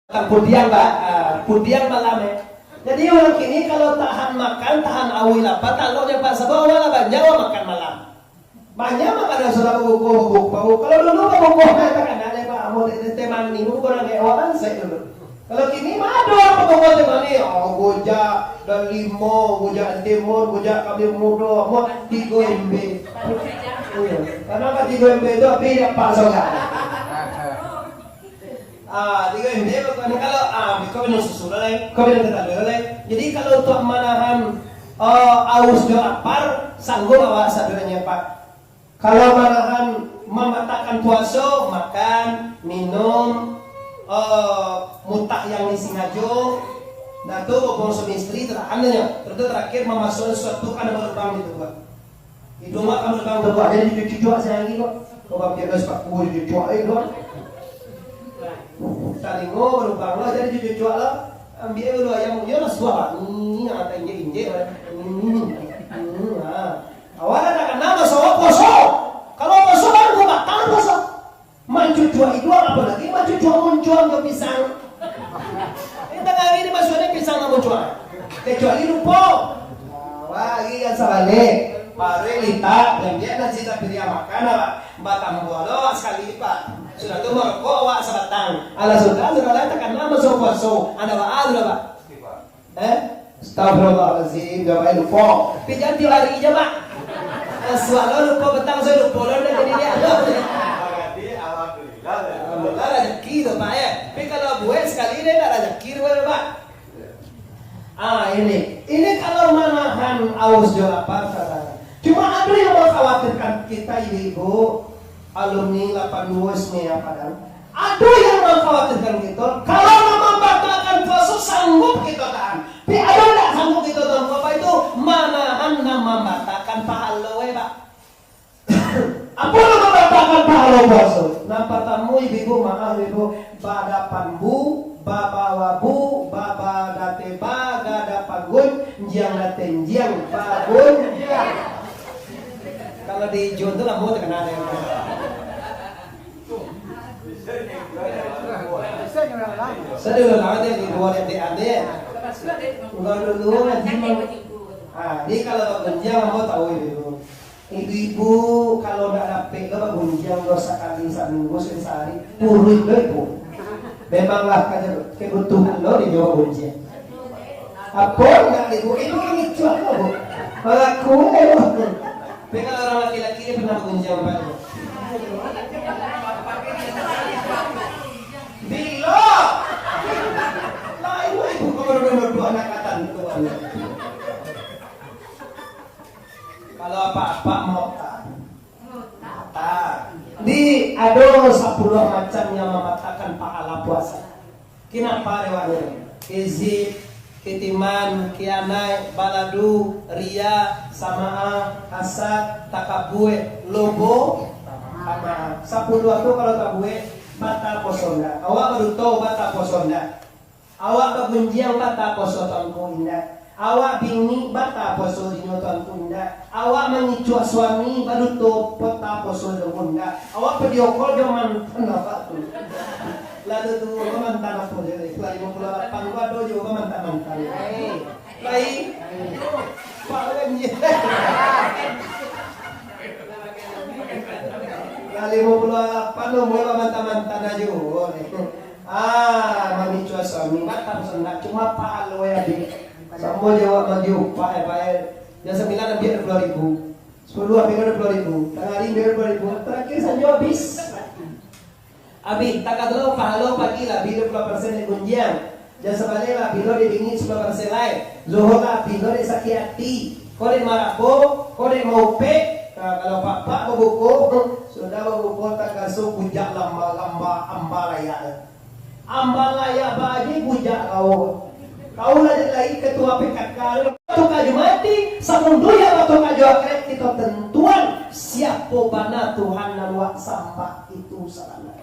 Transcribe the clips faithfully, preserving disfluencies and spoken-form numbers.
Makan pudiang, Pak. Ah, pudiang malam, eh. Jadi, urang kini kalau tahan makan, tahan auih lapar, taloknyo, Pak, sabab awak lah banyak awak makan malam. Banyak makanan sudah babuko, babuko, babuko. Kalau dulu babuko, Pak, takana deh, Pak, amun teh, teh manih, babuko nan kayak awak kan, saya dulu. Kalau kini, mah ado urang babuko teh manih, oh, gojak, dan limo, gojak timun, gojak kami mudo, amun tigo ember. Iyo. Karena kan tigo ember tu, tapi dapat soga. Ah, tigo ember pokoknyo kalau, ah, kau minum susu lah, lai. Kau minum teh talua lah, lai. Jadi kalau untuk manahan, eh, aus jo lapar, sanggup awak sabananyo, Pak. Kalau manahan, mambatalkan puaso, makan, minum, eh, mutak yang disingajo, nah tu hubungan suami istri, tahan nyo. Terus terakhir, mamasuakan suatu ka dalam lubang itu, Pak. Iduang awak kan lubang tu, Pak, jadi cucuak sehari, Pak. Kau bang kira sepatu cucuak, eh, Pak. Talingo balubang lah, jadi cucuak lah. Ambiak dulu ayam, iyo lah suah, Pak. Ini yang kata injek-injek, Pak. Ini, ini, ha. Awak lah takana maso puaso. Kalau puaso kan kau batal puaso. Mancucuak iduang, apolagi mancucuak muncuang jo pisang. Indak ngarati masuaknyo pisang nan muncuang. Kecuali lupo. Wah, lagi yang sabalik. Paruik litak, dan dia nasi tak pilihan makan, awak. Batambuah lo sakali lipat. Sudah tu marokok awak sabatang. Alah sudah, sudah lah takana maso puaso. Ado baa tu lah, Pak? Eh? Astagfirullahalazim, jamaah lupo. Pijan tiok hari je, Pak. Sualo lupo petang, saya lupo lah, udah jadi dia. Alhamdulillah, rezeki tu, Pak, ya. Tapi kalau buat sekali dia tak rezeki tu, Pak. Ah, ini. Ini kalau manahan aus jo lapar, saudara. Cuma ada yang mengkhawatirkan kita, ibu-ibu. Alumni lapan dua S M A Padang. Ado yang mangkhawatirkan kito, kalau lah mambatalkan puaso, sanggup kito tahan. Tapi ado ndak sanggup kito tahan? Apa itu? Manahan nan mambatalkan pahalo, eh, Pak. Apo nan mambatalkan pahalo puaso? Nan partamo, ibu-ibu, maaf, ibu, badapan bu, babawa bu, babadate ba, gadapan gun, jiang date jiang, bagun. Kalau di Jun tu lamo takana deh. Sudah lah, dia di luar R T A deh. Kalau dulu ngaji mah. Ah, ni kalau bagunjiang, ambo tahu itu. Ibu-ibu kalau ndak dapek lo bagunjiang lo sakali saminggu, sakali sahari, puruik lo ibu. Memanglah kaja kebutuhan lo di Jawa gunjiang. Apo ndak ibu? Ibu ngicuah lo, Bu. Malaku lo, Bu. Tapi kalau orang laki-laki dia pernah bagunjiang, Pak. Bilo? Lah, ibu, ibu, kalau dua anak katan tu, kalau apak-apak mau tak? Tak. Di ado sapuluah macam yang mambatalkan pahala puasa. Kinapa lewatnyo? Kizib, kitiman, kianaik, baladu, riya, samaah, hasad, takabua, lobo, tamaah. Sapuluah tu kalau tabuek, batal puaso ndak? Awak baduto, batal puaso ndak? Awak bagunjiang, batal puaso Tuanku? Indak. Awak bingik, batal puaso dinyo Tuanku? Indak. Awak mangicuah suami, baduto, batal puaso Tuanku? Indak. Awak video call jo mantan awak tu. Lalu tu, mantan apo je, lah limo puluah lapan tu ado juo mantan-mantan. Lain. Pak kan je. Lah limo puluah lapan umua mantan-mantan ajo. Ah, mamicuah suami, mantap, senang, cuma pahalo ya, Dik. Samo jo awak bagi upah, eh, bayar. Yang sambilan ambiak dua puluh ribu. Sapuluah ambiak dua puluh ribu. Tangah hari ambiak dua puluh ribu. Terakhir sanjo habis. Abih, takadro pahalo pagi lah, bilo puluah persen dek gunjiang. Jan sabalik lah, bilo dek bingik sapuluah persen lai. Zuhur lah, bilo dek sakik ati. Ko dek marabo, ko dek maupek. Nah, kalau apak-apak babuko, sudah babuko tagaso bujak lamba-lamba amba layak. Amba layak bagi bujak kau. Kau lah lai ketua P K K, batuka jo mati, samundo ya batuka jo akhirat, kito tentuan siapo bana Tuhan nan wak sambah itu sabana.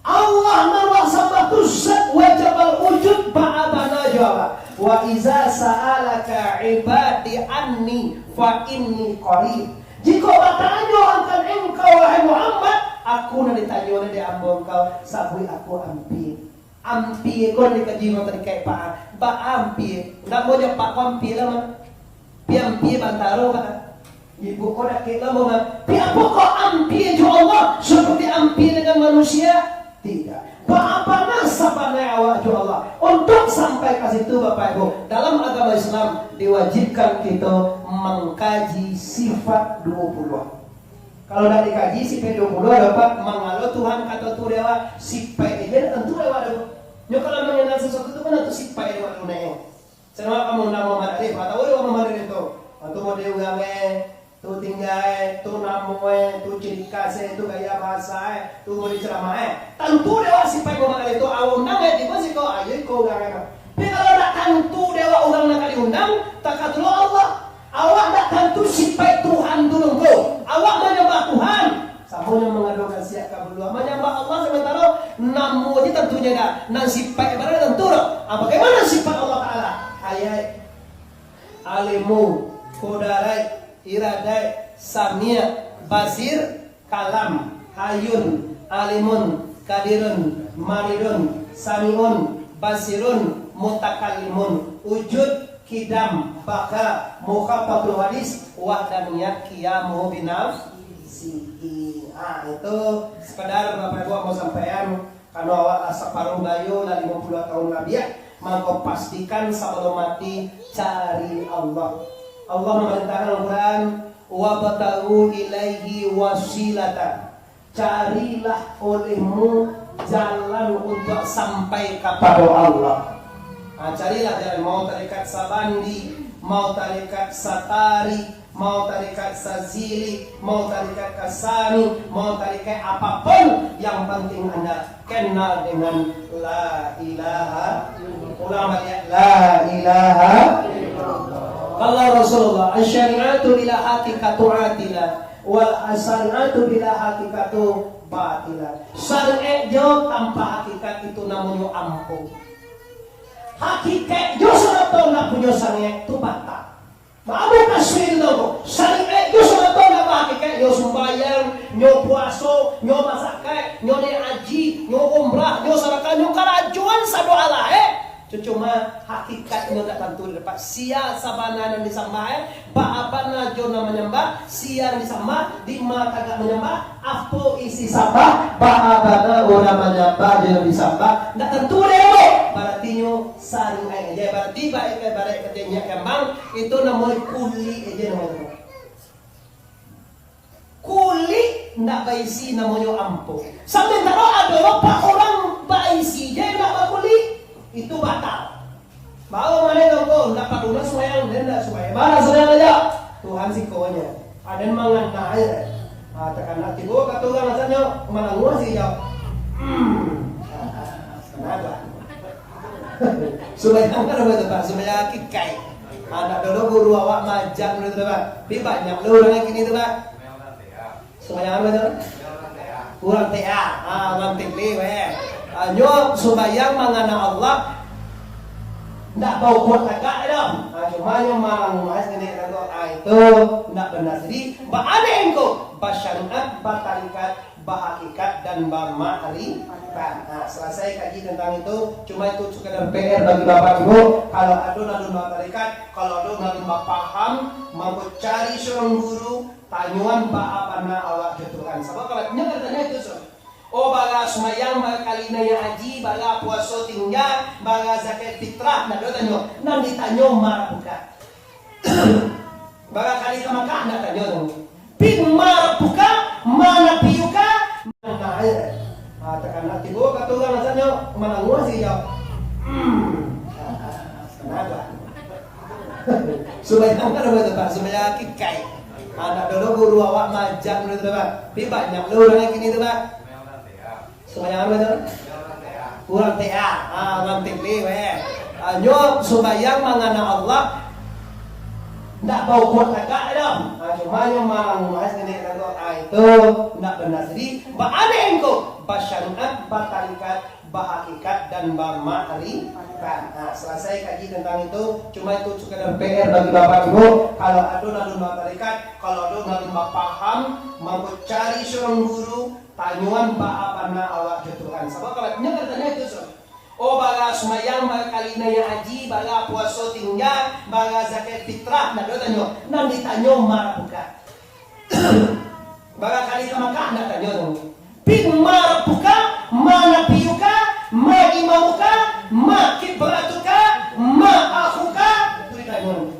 Allah nan wak sambah tu zat wajibal wujud, baa bana jo Allah. Wa iza sa'alaka ibadi anni fa inni qarib. Jikok batanyo akan engkau, wahai Muhammad, aku nan ditanyo dek ambo engkau, sabuik aku ampia. Ampia ko nan dikaji urang tadi, kayak Pak. Baa ampia? Ndak mau jo Pak ko ampia lah, mah. Pi ampia bantaro, Pak. Ibu ko dakek lah, mah. Pi apo ko ampia jo Allah, sarupo ampia dengan manusia? Tidak. Baa bana sabanai awak jo Allah. Untuk sampai ka situ, Bapak Ibu, dalam agama Islam diwajibkan kita mangkaji sifat duo puluah. Kalau ndak dikaji sifat duo puluah, dapat mangalo Tuhan kato tu dewa, sifat aja tantu dewa tu. Nyo kalau mangenal sasuatu tu kan tu sifat dewa tu nyo. Sangaik kamu namo Muhammad Arif, atau dewa Muhammad Arif tu. Antu model urang eh, tu tinggal eh, tu namo eh, tu ciri khas eh, tu gaya bahasa eh, tu model ceramah eh. Tantu dewa sifat Muhammad Arif tu, awak undang eh, tiba siko, ayo iko urang eh. Tapi kalau ndak tantu dewa urang nak diundang, takatulah Allah. Awak ndak tantu sifat Tuhan tu nunggu. Awak manyambah Tuhan. Samo jo mangadokan siak ka buluah. Manyambah Allah samantaro namo je tantunyo dah. Nan sifat ibarat tantu dah. Ah, bagaimana sifat Allah Ta'ala? Hayat, alimu, kudaraik, iradaik, samia, basir, kalam, hayun, alimun, kadirun, maridun, samiun, basirun, mutakalimun, ujud, kidam, baka, mukhafatul hadis, wahdaniyat, qiyamu binafsihi. Ha, itu sekedar Bapak Ibu mau sampaikan, karena awak lah separuh bayu, lah lima puluh tahun lebih, maka pastikan sebelum mati cari Allah. Allah memerintahkan Al-Quran, "Wabtagu ilaihi wasilatan." Carilah olehmu jalan untuk sampai kapado Allah. Ha, carilah jalan, mau tarekat sabandi, mau tarekat satari, mau tarekat sazili, mau tarekat kasani, mau tarekat apapun, yang penting anda kenal dengan la ilaha. Ulang balik, la ilaha. Kalau Rasulullah, "Asy-syari'atu bila haqiqatu atila." Wal asaratu bila hakikatu batila. Syariat jo tanpa hakikat itu namonyo ampo. Hakikat jo sarato ndak punyo syariat tu batal. Maaf kasih itu tau. Syariat jo sarato ndak bahakikat, nyo sumbayang, nyo puaso, nyo bazakat, nyo naik haji, nyo umrah, nyo sadakah, nyo karajoan sado alah, eh. Cucuma hakikatnyo tak tantu didapat. Sia sabana nan disambah, eh? Baa bana jo nan manyambah, sia nan disambah, di ma tagak manyambah, apo isi sambah, baa bana urang manyambah jo nan disambah, ndak tantu dek. Baratinyo saruai aja. Barati baik, baik kato inyo kambang, itu namonyo kulik aja namonyo. Kulik ndak baisi namonyo ampo. Samantaro ado lo pak urang baisi je ndak bakulik, itu batal. Baru mane tu ko, ndak padulo sumbayang, den ndak sumbayang. Bara sumbayang aja. Tuhan sikonyo. Aden mangana aja. Ah, takana tibo kato urang asalnyo, malangua si jawab. Hmm. Kenapa? Sumbayang kan apa tu, Pak? Sumbayang hakikai. Anak dulu guru awak majan dulu tu, Pak. Tapi banyak lo urang yang kini tu, Pak. Sumbayang apa tu? Urang T A. Ah, urang T P, weh. Ah, nyo sumbayang mangana Allah. Ndak bau kuat tagak dah. Ah, cuma nyo malang mas kene kata, ah, itu ndak benar. Jadi, ba-, aneh engko. Basyariat, batarikat, bahakikat dan bamakrifat. Nah, selesai kaji tentang itu, cuma itu sekadar P R bagi Bapak Ibu. Kalau ado nan lumba tarekat, kalau ado nan lumba paham, mangko cari surang guru, tanyoan baa bana awak jo Tuhan. Sabab kalau nyo kan tanyo itu, so. Oh, bara sumayang, bara kali naiak haji, bara puaso tingga, bara zakat fitrah, ndak ado tanyo. Nan ditanyo marabuka. Bara kali ka Makkah, ndak tanyo tu. Pin marabuka, mana piuka, mana air. Ah, takana tibo kato urang asalnyo, malangua si jawab. Hmm. Kenapa? Sumbayang kan apa tu, Pak? Sumbayang hakikai. Ah, ndak dulu guru awak majan dulu tu, Pak. Tapi banyak lo urang yang kini tu, Pak. Sumbayang apa tu? Urang T A, ah, urang T P, weh. Ah, nyo sumbayang mangana Allah, ndak bau kuat tagak dah. Ah, cuma nyo malang mas kene kata, ah, itu ndak benar. Jadi, ba-aneh engko, basyariat, batarikat, bahakikat, dan bamakrifat. Nah, selesai kaji tentang itu, cuma itu sekadar P R bagi Bapak Ibu. Kalau ado nan lumba tarekat, kalau ado nan lumba paham, mangko cari surang guru, tanyoan baa bana awak jo Tuhan. Sabab kalau nyo kan tanyo itu, so. Oh, bara sumbayang, bara kali naiak haji, bara puaso tingga, bara zakat fitrah, ndak ado tanyo. Nan ditanyo ma rabbuka. Bara kali ka Makkah, ndak tanyo tu. Pi ma rabbuka, ma nabiyuka, ma imamuka, ma kiblatuka, ma akhuka, tu ditanyo.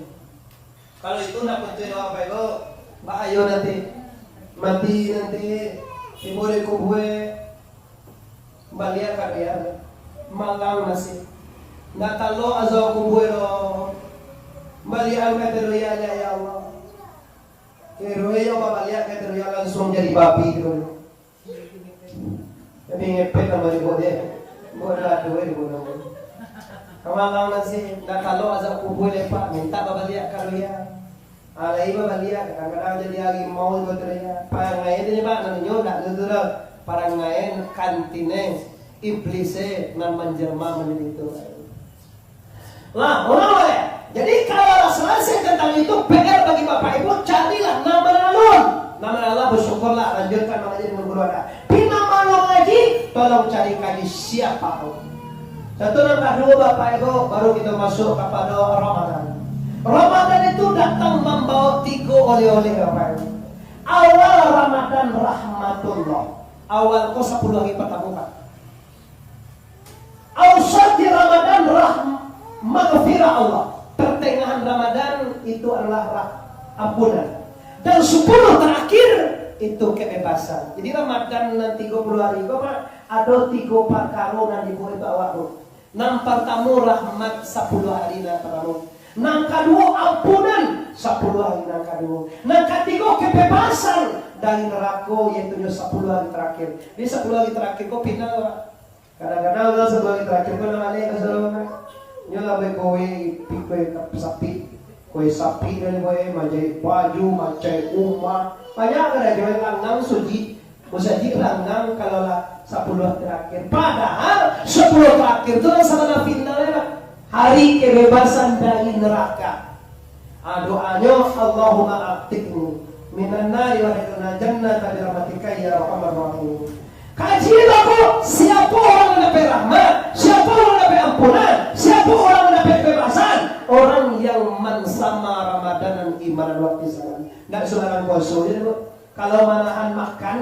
Kalau itu ndak patuik doa, Bapak Ibu, bahayo nanti. Mati nanti, tibo di kubue, baliak ka dunia, malang nasib. Ndak talok azab kubue doh. Baliak ka dunia, ya Allah. Kiro iyo babaliak ka dunia, langsuang jadi babi tu. Tapi ngepet namo dibuek deh. Buek ado ado we dibuek namo. Kamalang nasi, ndak talok azab kubue lepak, mintak babaliak ka dunia. Ah, lai babaliak, kadang-kadang jadi harimau buek dunia. Parangai tu nyo, Pak, namonyo ndak tu tu doh. Parangai kantin e, iblis e, nan manjelma manjadi itu. Lah, ulang baliak. Jadi, kalau lah salasai tantang itu, P R bagi Bapak Ibu, carilah nan alun. Nan alah, basyukurlah, lanjuikan mangaji di guru ado. Pi nan alun ngaji, tolong cari kaji siapa tahu. Satu, nan kaduo, Bapak Ibu, baru kita masuk kapado Ramadan. Ramadan itu datang mambawa tigo oleh-oleh, Bapak Ibu. Awal Ramadan rahmatullah. Awal ko sapuluah hari partamo, Pak. Ausat di Ramadan rah-, maghfirah Allah. Pertengahan Ramadan itu adalah rah-, ampunan. Dan sapuluah terakhir itu kebebasan. Jadi Ramadan nan tigo puluah hari ko, Pak, ado tigo parkaro nan dibuek untuak awak tu. Nan partamo rahmat sapuluah hari nan partamo. Nan kaduo ampunan sapuluah hari nan kaduo. Nan katigo kebebasan dari nerako, yaitu nyo sapuluah hari terakhir. Jadi sapuluah hari terakhir ko final, Pak. Kadang-kadang urang sapuluah hari terakhir ko lah baliak ka surau, Pak. Nyo lah bae kue, pi kue sapi. Kue sapi kan kue, manjahit baju, mancai umah. Banyak kan ajo langang suji. Musajik langang kalau lah sapuluah terakhir. Padahal sapuluah terakhir tu lah sabana final, ya, Pak. Hari kebebasan dari neraka. Ah, doanyo, "Allahumma a'tiqni minan nari wa adkhilnal jannata bi rahmatika ya arhamar rahimin." Kaji bagus, siapo urang nan dapek rahmat, siapo urang nan dapek ampunan, siapo urang nan dapek kebebasan? Orang yang man sama Ramadanan imanan wahtisaban. Ndak sumbarang puaso je tu. Kalau manahan makan,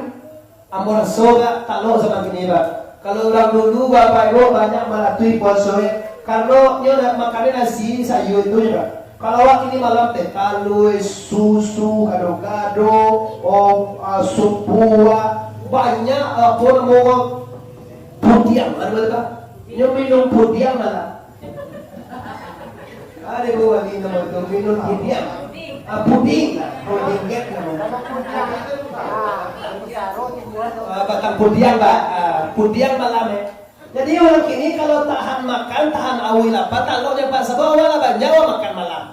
ambo raso agak talok samo kini, Pak. Kalau urang dulu, Bapak Ibu, banyak malatui puaso, eh. Karano nyo nak makan nasi sayua tu, Pak. Kalau awak kini malam teh talua, susu, gado-gado, oh, ah, sup buah, banyak, apo namo ko, pudiang, ado, Pak. Nyo minum pudiang malam. Ada dua lagi nama tu, minum puding. Ah, puding. Puding get nama. Ah, batang pudiang, Pak. Ah, pudiang malam, eh. Jadi, urang kini kalau tahan makan, tahan auih lapar, talok nyo, Pak, sabab awak lah banyak awak makan malam.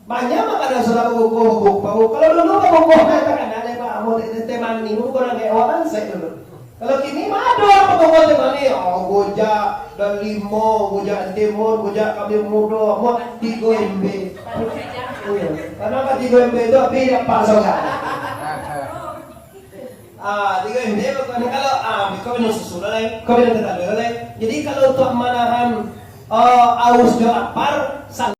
Banyak makanan sudah bakukuh, bakukuh. Kalau dulu bakukuh, kan, takana deh, Pak. Amun teh, teh manih, bukan kayak orang sek dulu. Kalau kini mah ado urang bakukuh teh manih, oh, gojak, dalimo, gojak timun, gojak kambing mudo, amun tigo ember. Iyo. Karano kan tigo ember tu, tapi dak pas sangat. Ah, tigo ember, kalau, ah, kau minum susu lah, lai. Kau minum teh talua lah, lai. Jadi, kalau untuk manahan, eh, aus jo lapar,